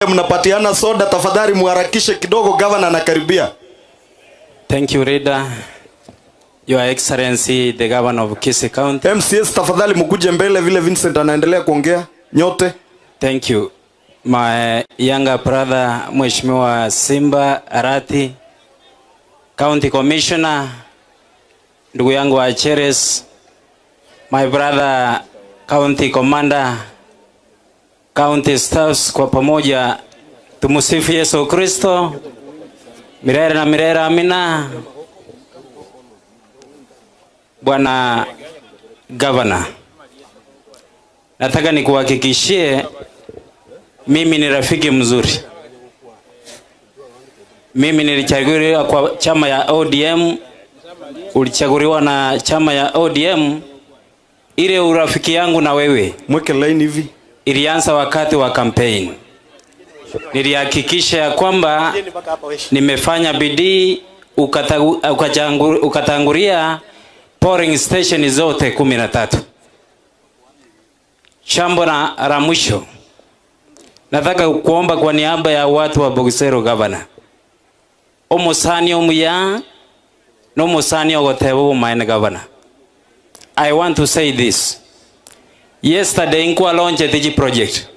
Mnapatiana soda, tafadhali muharakishe kidogo, gavana anakaribia. Thank you, Leader. Your Excellency, the Governor of Kisii County. MCS tafadhali mkuje mbele vile Vincent anaendelea kuongea nyote. Thank you. My younger brother, Mheshimiwa Simba Arati, County Commissioner, ndugu yangu wa Cheres, my brother County Commander, County staffs, kwa pamoja tumusifu Yesu Kristo milele na milele, amina. Bwana Governor, nataka nikuhakikishie mimi ni rafiki mzuri. Mimi nilichaguliwa kwa chama ya ODM, ulichaguliwa na chama ya ODM. Ile urafiki yangu na wewe Mweke line hivi. ilianza wakati wa campaign. Nilihakikisha ya kwamba nimefanya bidii ukatangulia polling station zote 13. Jambo la mwisho nataka kuomba kwa niaba ya watu wa Bogusero, Governor, omusani omuya nomusani ogoteba obumaene. Governor, I want to say this: yesterday nkwa launch tiji project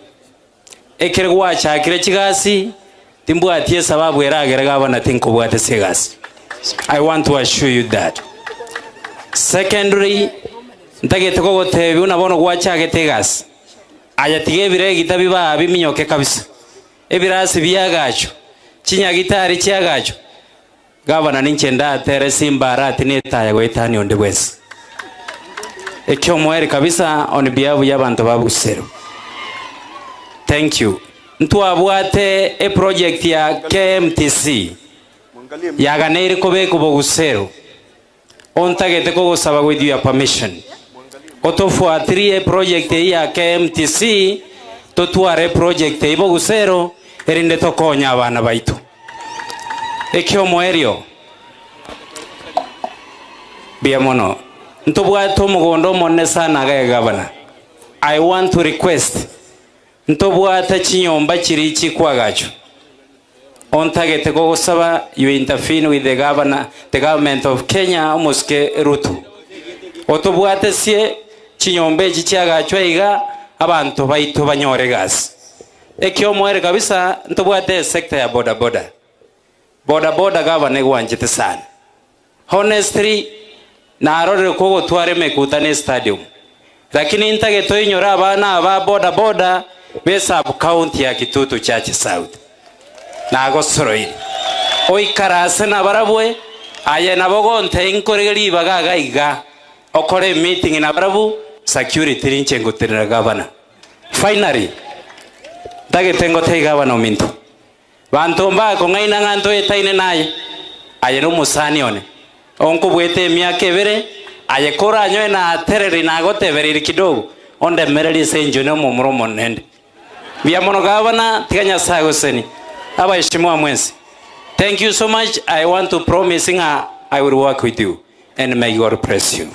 ekere gwachakire chigasi timbwatie sababu eragere, Governor, tinkobwate sigasi. I want to assure you that. Secondary, ntagete kogotebi una bono gwachagete egasi aya tiga ebiregita biba biminyoke kabisa, ebirasi biagacho, chinyagitari chiagacho. Gavana, ninche ndatere Simba Arati netaya goetani onde bwensi ekyo omweri kabisa. On behalf y'abantu ba Busero, thank you. Ntwabwate eproject ya KMTC yaganeire kobeka Bogusero. Ontagete kogosaba, with your permission, otofuatirie project iyi ya KMTC, totware project iyi Bogusero erinde tokonya abana baitu ekyo omwerio bia mono. Ntobwate omogondo omonene sana gae. Gavana, I want to request, ntobwate chinyomba chiri chikwagacho. Ontagete kogosaba you intervene with the governor, the government of Kenya, omosike Ruto, otobwate sie chinyomba echi chiagachwa iga abantu baitu banyore gasi ekio omwere kabisa. Ntobwate sector ya boda boda. Boda boda, gavana, egwanchete sana. Honestly, narorire kogotwara emekuta ne stadium, lakini ntagete oinyore abana aba boda boda be sub county ya Kitutu Chache South nagosoroire oikarase nabarabwe aye nabo gonte nkorege ribaga iga iga okore meeting nabarabu security rinche ngutirira. Gavana, finally, ntagete ngotei gavana ominto bantu mbako ng'aina ng'anto etaine naye aye nomusani one onkobwete emiaka ebere aye koranyoe na atereri nagotebereri kidogo ondemererie ase enjo ne omomura omonene mbia mono. Gavana, tiga Nyasaye goseni abaheshimiwa mwensi. Thank you so much. I want to promise ng'a I will work with you and may God bless you.